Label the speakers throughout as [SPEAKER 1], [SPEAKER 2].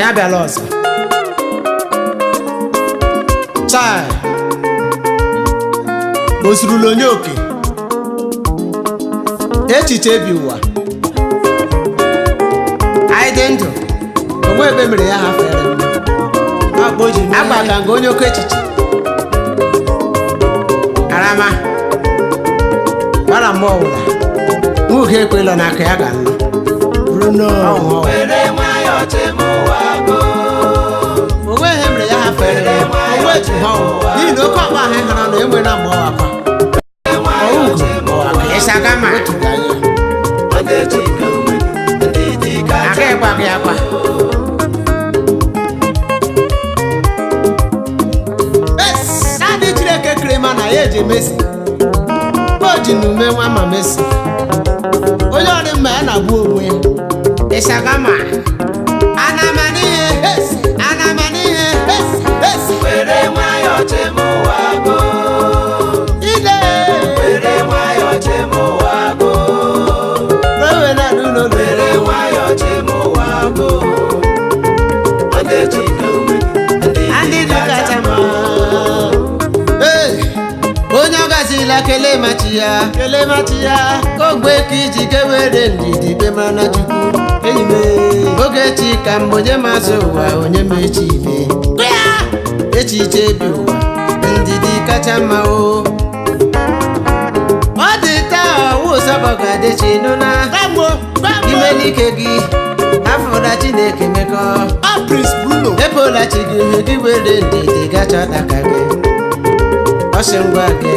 [SPEAKER 1] Anyị abịala ọzọ. Chai, o zurula onye oke echiche bi ụwa. Anyị dị ndụ, onwe ebe mere ya hafere m. Agbaga nga onye oke echiche karama gbara mgbe ọwụla nwoke ekwela n'aka ya ga nọ.
[SPEAKER 2] Bruno.
[SPEAKER 1] Onwe ihe mere ya hafere m, onwe etu ha ọwụ n'ihi na oke ọkpa ahụ hara na enwe na mgbe ọwakwa ọwụgo ịsagama aka ịgwa gị akwa. Naanị Chineke kere ma na ya eji emesi o ji na ume nwa ma mesi onye ọdị mma ya na-agbu onwe ya. Ịsagama anamanihe anamanihe
[SPEAKER 3] Were nwayọọ chem ụwa go.
[SPEAKER 1] ide
[SPEAKER 3] Were nwayọọ chem ụwa go.
[SPEAKER 1] ewe na n'ụlọ.
[SPEAKER 3] Were nwayọọ chem ụwa go. Ndị Chike ume,
[SPEAKER 1] ndị dị kacha mma. Ee, onye ọ gazila kelee machi ya, kelee machi ya ka ogbe ka iji kewere ndidi kpe mara na Chukwu enyi m. Oge chi ka mgbe onye mazụ ụwa onye ma echi ime echiche bi ụwa ndidi kacha mma o. Ọ dị taa ọwụ ụsọbọ ga-adịchi nụ na ime n'ike gị afụla Chineke mekọ.
[SPEAKER 2] Prince Bruno.
[SPEAKER 1] Ebola chi gị ihe gị were ndidi gacha aka gị ọ sị ngwa gị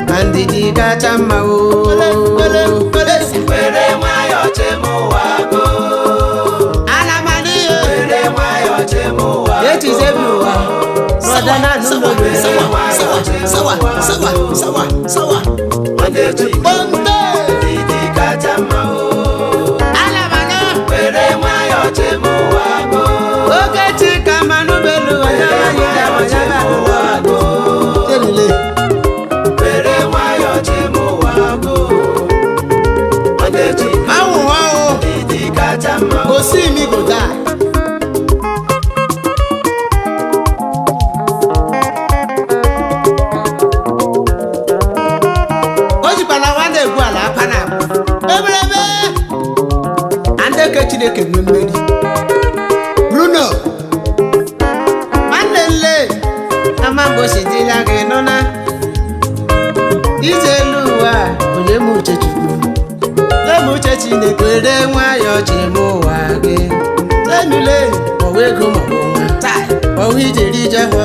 [SPEAKER 1] na ndidi kacha mma o.
[SPEAKER 3] Were nwayọọ chem ụwa go.
[SPEAKER 1] Ana m anụ ihe.
[SPEAKER 3] Were nwayọọ chem ụwa go.
[SPEAKER 1] Echiche bi ụwa rọda na n'ụlọ gị.
[SPEAKER 2] Sawa, sawa, sawa, sawa, sawa.
[SPEAKER 3] Ndị Chike
[SPEAKER 2] Bonte.
[SPEAKER 3] ndidi kacha mma o.
[SPEAKER 1] Ana m anụ.
[SPEAKER 3] Were nwayọọ chem ụwa go.
[SPEAKER 1] Oge chi ka mmanụ belu onye anyị ga-amanya
[SPEAKER 3] Chem ụwa go.
[SPEAKER 1] Chelile.
[SPEAKER 3] Were nwayọọ chem ụwa go. Ndị Chike
[SPEAKER 2] Anwụ anwụ.
[SPEAKER 3] ndidi kacha mma o.
[SPEAKER 2] Osi mi go die.
[SPEAKER 1] O jikwala nwa na-egwu ala akwa na abụ
[SPEAKER 2] Ebelebe.
[SPEAKER 1] andeke Chineke nwe mmeri.
[SPEAKER 2] Bruno.
[SPEAKER 1] Nwanne nle ama mgbochi dịla gị nọ na ije elu ụwa onye m uche Chukwu
[SPEAKER 2] Eme uche Chineke.
[SPEAKER 1] were nwayọọ chim ụwa gị
[SPEAKER 2] Enule.
[SPEAKER 1] ọwa ego maọbụ nwa
[SPEAKER 2] Tai.
[SPEAKER 1] ọwa ijeri ije hụ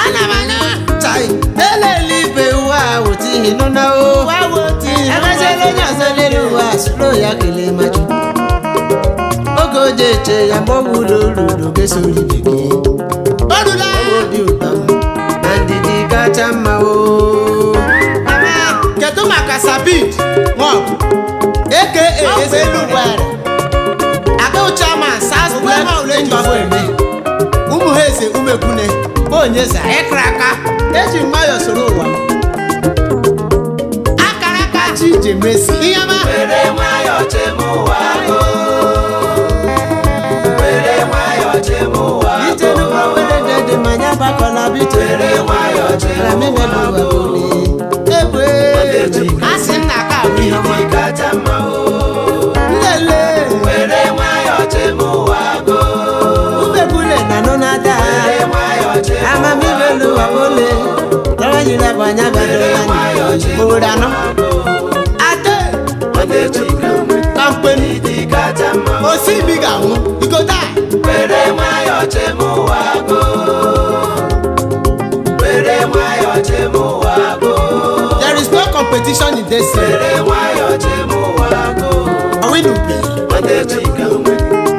[SPEAKER 2] Ana m anụ. Tai.
[SPEAKER 1] elele ibe ụwa wụta ihe nọ na o
[SPEAKER 2] Wa wo ti.
[SPEAKER 1] agaziela onye ọzọ lere ụwa soro ya kelee ma Chukwu oge oje eche ya mgbe ọgwụ ụlọ ruru gesoro ibe gị.
[SPEAKER 2] Orula.
[SPEAKER 1] Obi ụtọ m na ndidi kacha mma o.
[SPEAKER 2] Kedu maka Sabid Nwọbụ aka Eze Elu Agụ chairman SAS Black Industry ụmụ ha eze umekwune bụ onye za
[SPEAKER 1] Ịkra aka.
[SPEAKER 2] eji m nwayọọ soro ụwa m.
[SPEAKER 1] Akara aka.
[SPEAKER 2] Chi ije mesi ihe ọma.
[SPEAKER 3] Were nwayọọ chem ụwa go. Were nwayọọ chem ụwa
[SPEAKER 1] Ije
[SPEAKER 3] go.
[SPEAKER 1] nnukwu obere dị dị ma anya gbakọla bito.
[SPEAKER 3] Were nwayọọ chem
[SPEAKER 1] Ramime
[SPEAKER 3] ụwa
[SPEAKER 1] n'ụwa
[SPEAKER 3] go.
[SPEAKER 1] bụle. Egbe. Asị m na aka abụ ihe ọma.
[SPEAKER 3] Ndidi kacha mma o.
[SPEAKER 1] Nlele.
[SPEAKER 3] Were nwayọọ chem ụwa go.
[SPEAKER 1] Umekwule na nụ na ada.
[SPEAKER 3] Were nwayọọ chem
[SPEAKER 1] Amamibe
[SPEAKER 3] ụwa go.
[SPEAKER 1] n'ụwa bụle. Tọwanyere bụ anya bịadoro anyị. Owere anọ.
[SPEAKER 2] Ade.
[SPEAKER 3] Ndị Chike
[SPEAKER 2] Kampenu.
[SPEAKER 3] ndidi kacha mma o.
[SPEAKER 2] Osi mi ga-anwụ. You go die.
[SPEAKER 3] Were nwayọọ chem ụwa go. Were nwayọọ chem ụwa go.
[SPEAKER 2] There is no competition in this world.
[SPEAKER 3] Were nwayọọ chem ụwa go.
[SPEAKER 2] Ọwịnube.
[SPEAKER 3] Ndị Chike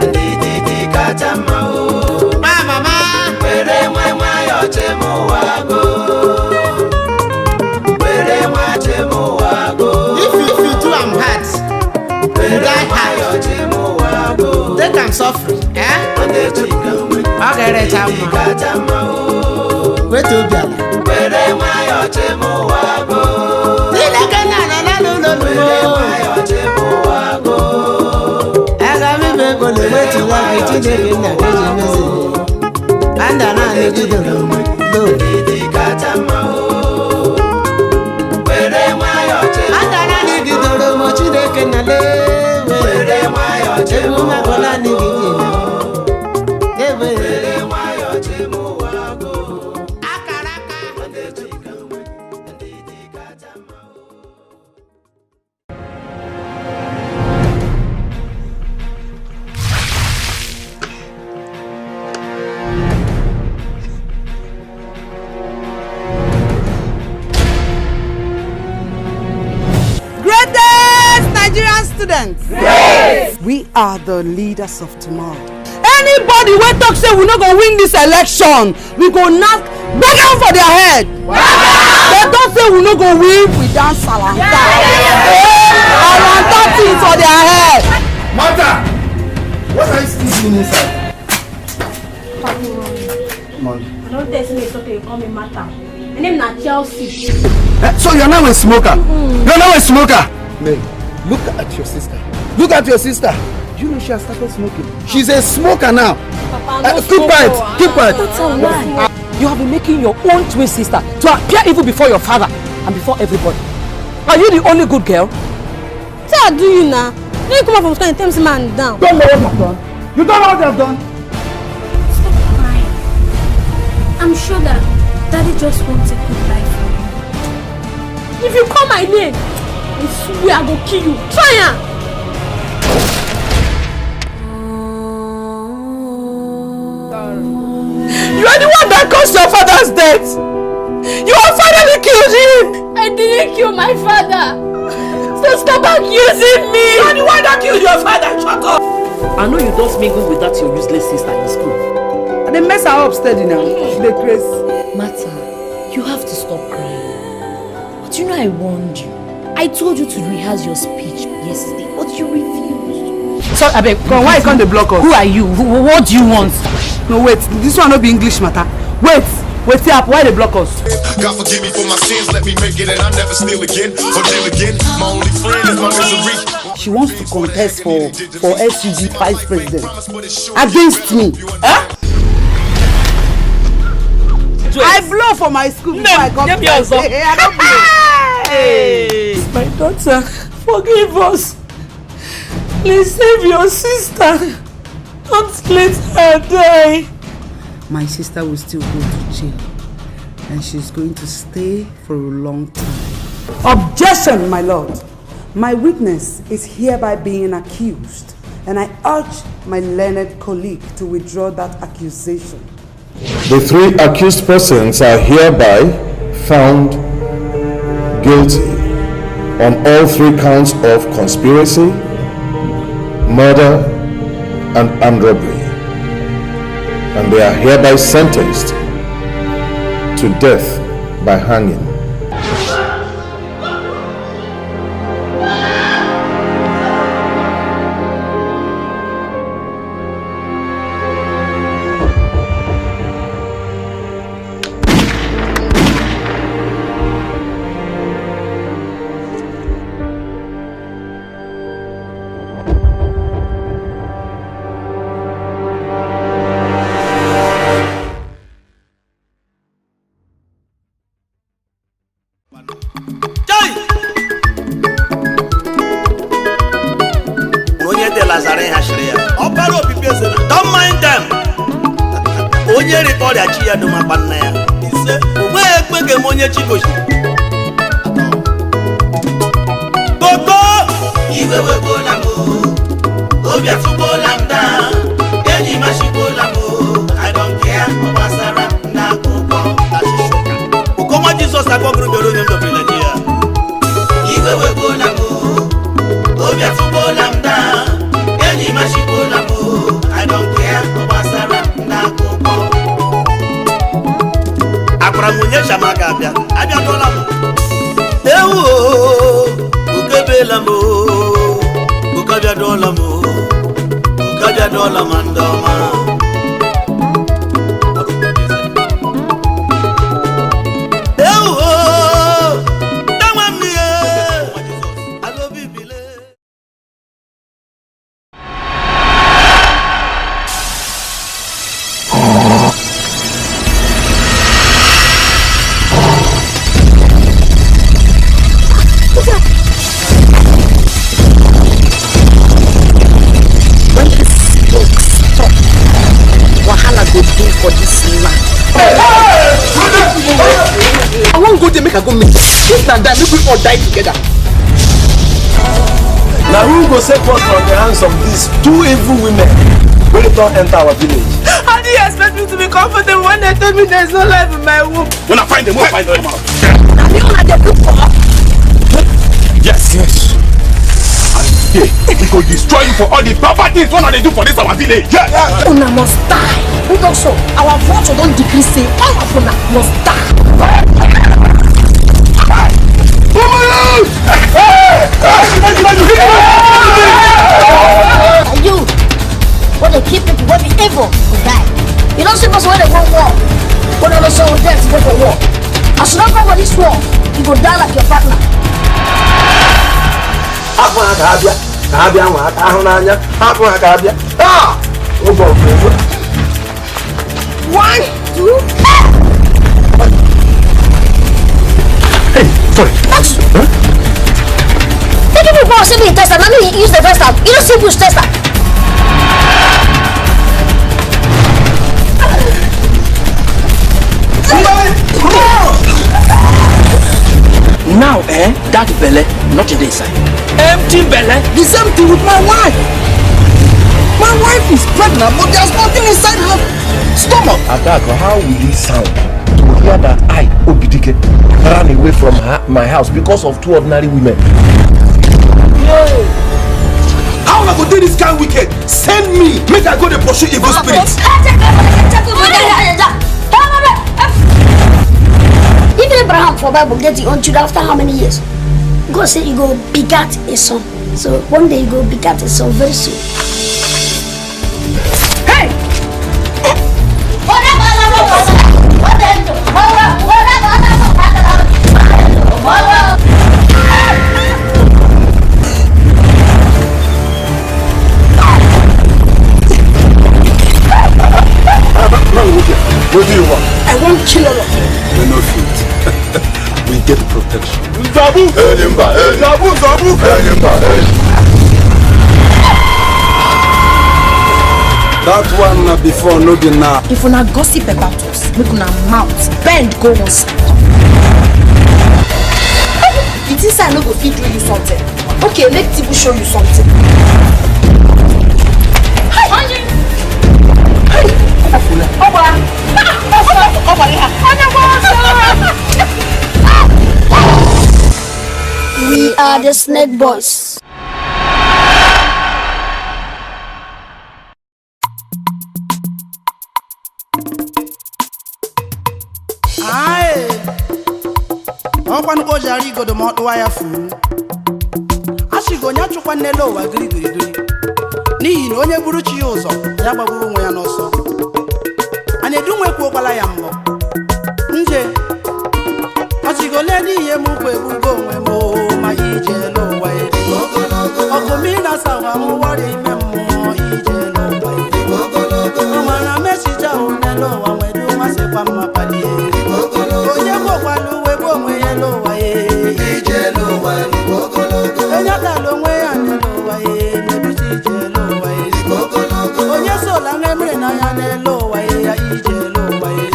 [SPEAKER 3] ndidi kacha mma o.
[SPEAKER 2] Ma mama.
[SPEAKER 3] Were nwayọọ chem ụwa go. Were nwa chem ụwa go.
[SPEAKER 2] If you do am hard,
[SPEAKER 3] Were
[SPEAKER 2] die hard.
[SPEAKER 3] nwayọọ chem ụwa go.
[SPEAKER 1] Take am suffering. Eh?
[SPEAKER 3] Ndị Chike
[SPEAKER 1] Ọ ga-erecha
[SPEAKER 3] ndidi
[SPEAKER 1] mma.
[SPEAKER 3] kacha mma o.
[SPEAKER 2] wetu obi ala.
[SPEAKER 3] Were nwayọọ chem ụwa go.
[SPEAKER 1] Chineke na-anọ na n'ụlọ
[SPEAKER 3] Were
[SPEAKER 1] n'ụlọ.
[SPEAKER 3] nwayọọ chem ụwa go.
[SPEAKER 1] Aga m ime ego na-enwetụla gị Chineke nna gị ji mezi. gị doro m do.
[SPEAKER 3] Ndidi kacha mma o. Were nwayọọ chee m
[SPEAKER 1] Aka naanị gị doro m Chineke na lewe.
[SPEAKER 3] Were nwayọọ chee m
[SPEAKER 1] Egwu mabụ naanị gị ji ewe.
[SPEAKER 3] Were nwayọọ chee m ụwa go.
[SPEAKER 2] Akara aka.
[SPEAKER 3] Nwanne Chika onwe, ndidi kacha mma o.
[SPEAKER 4] Greatest Nigerian students! We are the leaders of tomorrow. Anybody wey talk say we no go win this election, we go knack gbagam for their head. Dem talk say we no go win, we dance salanta. Salanta thing for their head.
[SPEAKER 5] Martha! What are you still doing inside? Money.
[SPEAKER 6] I don tell you say make you call me Martha. My name na Chelsea.
[SPEAKER 5] So you're now a smoker? You're now a smoker? Mary, look at your sister. Look at your sister. Do you know she has started smoking? She's a smoker now.
[SPEAKER 6] Papa, no
[SPEAKER 5] Keep
[SPEAKER 6] smoke,
[SPEAKER 5] quiet.
[SPEAKER 6] oh.
[SPEAKER 5] Keep quiet.
[SPEAKER 6] That's a lie.
[SPEAKER 7] You have been making your own twin sister to appear evil before your father and before everybody. Are you the only good girl?
[SPEAKER 6] Say I do you now. When you come out from school and tell me say man down.
[SPEAKER 5] You don't know what I've done. You don't know what I've done.
[SPEAKER 6] Stop crying. I'm sure that Daddy just wants a good life for you. If you call my name, I swear I go kill you. Try am.
[SPEAKER 4] You are the one that caused your father's death. You have finally killed him.
[SPEAKER 6] I didn't kill my father. So stop accusing me.
[SPEAKER 4] You are the one that killed your father. Shut up.
[SPEAKER 7] I know you don't mingle with that your useless sister in school.
[SPEAKER 4] They mess her up steady now. She dey craze.
[SPEAKER 8] Martha, you have to stop crying. But you know I warned you. I told you to rehearse your speech yesterday, but you refused.
[SPEAKER 7] So, abeg,
[SPEAKER 4] Come, why you come dey block us?
[SPEAKER 7] Who are you? What do you want?
[SPEAKER 4] No, wait. This one no be English matter. Wait. Wait up. Why they block us?
[SPEAKER 9] God forgive me for my sins, let me make it and I never steal again or deal again. My only friend is my misery.
[SPEAKER 4] She wants to contest for SUG vice president against me. Huh? I blow for my school before I come.
[SPEAKER 7] Name yours up.
[SPEAKER 4] Hey, I don't blow.
[SPEAKER 7] Hey. My daughter, forgive us. Please save your sister. Don't let her die.
[SPEAKER 4] My sister will still go to jail, and she's going to stay for a long time. Objection, my lord. My witness is hereby being accused, and I urge my learned colleague to withdraw that accusation.
[SPEAKER 10] The three accused persons are hereby found guilty on all three counts of conspiracy, murder, and armed robbery. And they are hereby sentenced to death by hanging.
[SPEAKER 3] Onye dị Lazarị hashiri ya ọbara obibi eze na don't mind them. Onye rịta ọrịa chi ya dum akpa nna ya ise onweghị ekpe ga-eme onye chi gosiri gogo. Iwe wegbuola m o, obi atụgbuola m daa, enyi m achịgbuola m o, I don't care, ọ gbasara m n'akụkọ Ụkọnwa Jizọs akpọgụrụ bịara onye m dobere na ji ya. Iwe wegbuola m o, obi atụgbuola m daa, enyi m achịgbuola m o, I don't care, ọ gbasara m n'akụkọ. Akwara m onye shama ga-abịa, abịadụọla m. Ewu o, ukebela m o, ukabịadụọla m o, ukabịadụọla m ndị ọma. Ewu o, danwa m ihe, alobibile.
[SPEAKER 5] and die. Make we all die together.
[SPEAKER 11] Now who go save us from the hands of these two evil women when they don't enter our village?
[SPEAKER 4] How do you expect me to be comfortable when they told me there's no life in my womb?
[SPEAKER 9] When I find them, we'll find them out. Yes, yes. And yeah, we go destroy you for all the bad things what they do for this our village. Yes.
[SPEAKER 8] Una must die. We don't so our vulture don't decree say all of una must die.
[SPEAKER 12] And you, when they keep people, when the evil will die. You don't see us when they go war. When all of a sudden death go for war. As you don't go for this war, you go die like your partner.
[SPEAKER 4] 1, 2.
[SPEAKER 9] Hey, sorry. Huh?
[SPEAKER 12] Take people power, see me tester. Let me use the tester. You don't see push tester.
[SPEAKER 7] Now, that belly, not in the inside. Empty belly.
[SPEAKER 5] The same thing with my wife. My wife is pregnant, but there's nothing inside her stomach.
[SPEAKER 11] Adako, how will it sound to hear that I, Obidike, ran away from my house because of two ordinary women?
[SPEAKER 5] Yeah. How am I going to do this kind of wicked? Send me! Make I go to pursue evil spirits.
[SPEAKER 12] Even Abraham for Bible gets his own children after how many years? God said you go begat a son. So one day you go begat a son very soon.
[SPEAKER 4] Hey!
[SPEAKER 9] What do you want?
[SPEAKER 4] I won't kill all of you.
[SPEAKER 9] We're not fit. We get protection. Zabu! Zabu! Zabu!
[SPEAKER 11] That one na before, no be now.
[SPEAKER 8] If una gossip about us, make una mouth bend go one side. It is I no go fit do you something. Okay, make Tibu show you something. Hi! Hi!
[SPEAKER 12] We are the Snake Boys.
[SPEAKER 2] Aye. Ọkwanụ o ji ara igodo ma ọ tụwa ya furu. Asịgo onye achụkwa nnele ụwa girigirigiri. N'ihi na onye buru chi ya ụzọ, ya gbagburu onwe ya n'ọsọ. Anyị edunwe kwuokwala ya mbọ. Nje ọchịgole n'ihe m ukwu ebugo onwe m ma ije n'ụwa eri. Ọkụmi na sawa m wọrịa ime mmụọ ije n'ụwa eri. Ọmara mechicha une n'ụwa nwere masịkwa mma palie. Onye gbokwala uwe bụ onwe ya n'ụwa ya. Onye tala onwe ya n'ụwa ya na-ebuchi ije n'ụwa ya. Onye sola nwa n'anya n'elu ụwa ya ije n'ụwa ya.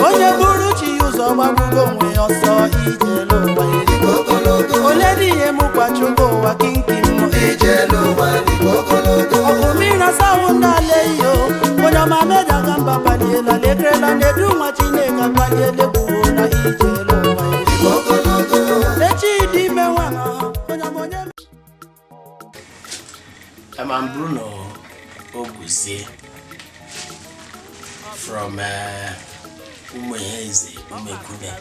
[SPEAKER 2] Onye buru chi ụzọ gbagbugo onwe ya ọsọ ije n'ụwa ya. Onye dị ihe m kwachụgo ụwa kinkin ije n'ụwa. Ọkụ mmiri asahụ ndị ala iyo onye ọma medaga mba paliela lekerela na-edu nwa Chineke akpaliela egwuo na ije n'ụwa ya. Echi dị ime nwa onye ọma onye.
[SPEAKER 13] I'm Bruno Oguzie from Umuheze, Umekune,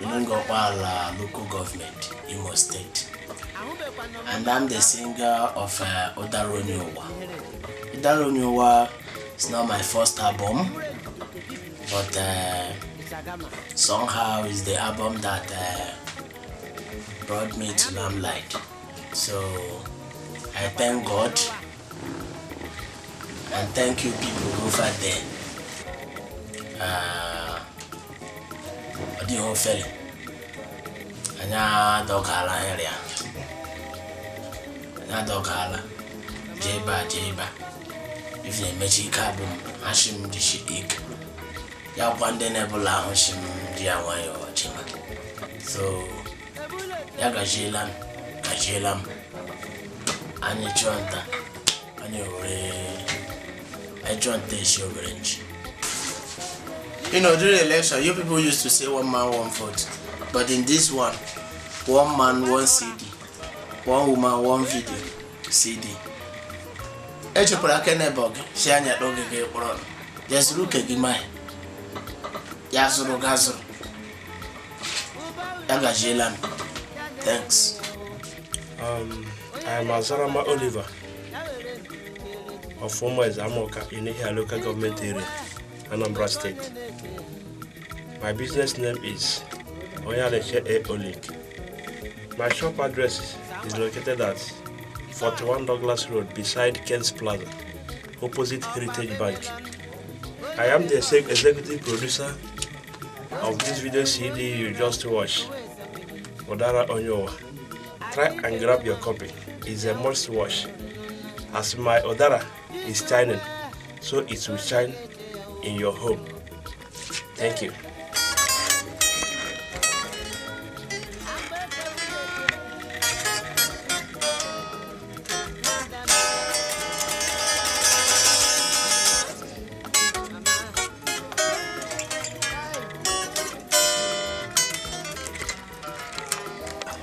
[SPEAKER 13] Inungopala local government, Imo State. And I'm the singer of Odaronyowa. Odaronyowa is not my first album, but somehow it's the album that brought me to limelight. So I thank God and thank you people over there. Ọ dịghị ofere anyị adọgala area anyị adọgala jee ebe a jee ebe a ife na-emechi ike abụ m asị m jishi ike ya gwa ndị na-ebụla ahụ si m ji ya nwayọọ chima. So ya gajiela m, gajiela m. Anyị chụọ nta, anyị were anyị chụọ nta esi obere nchi. You know, during the election, you people used to say one man, one vote. But in this one, one man, one CD. One woman, one video, CD. Echekwara aka n'ebe gị, si anya n'oge gị kpọrọ. Ya zụrụ uke gị mai. Ya zụrụ ga zụrụ. Ya gajiela m. Thanks.
[SPEAKER 14] I am Azarama Oliver of Umueze Amoka in Ihiala Local Government Area, Anambra State. My business name is Onyaleche A. Olik. My shop address is located at 41 Douglas Road beside Ken's Plaza, opposite Heritage Bank. I am the executive producer of this video CD you just watched, Odara Onyowa. Try and grab your copy. It's a must watch. As my Odara is shining, so it will shine in your home. Thank you.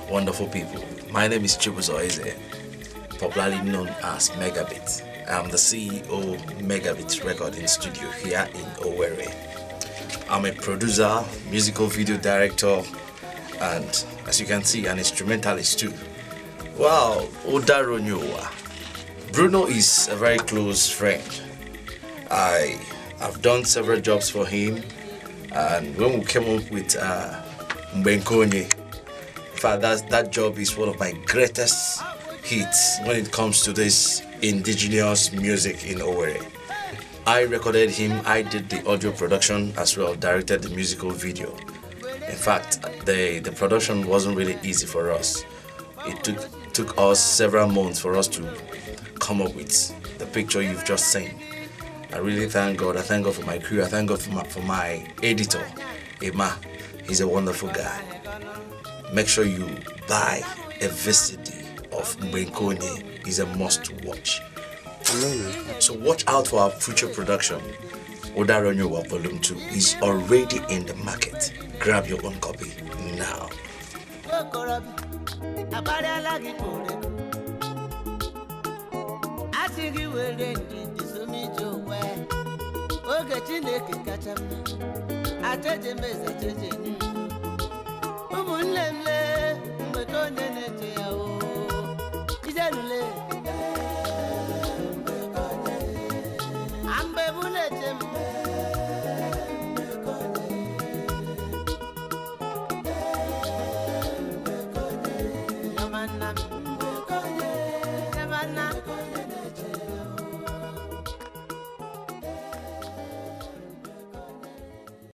[SPEAKER 13] Wonderful people. My name is Chibuzo Eze, popularly known as Megabit. I'm the CEO of Megabit Recording Studio here in Owerri. I'm a producer, musical video director, and as you can see, an instrumentalist too. Wow, Odara Onyowa. Bruno is a very close friend. I have done several jobs for him, and when we came up with Mbenkonye, in fact, that job is one of my greatest hits when it comes to this indigenous music in Owerri. I recorded him, I did the audio production as well, directed the musical video. In fact, the production wasn't really easy for us. It took us several months for us to come up with the picture you've just seen. I really thank God. I thank God for my crew. I thank God for my editor, Emma. He's a wonderful guy. Make sure you buy a VCD of Mbenkonye. It's a must watch. So watch out for our future production. Odara Onyowa Volume 2 is already in the market. Grab your own copy now.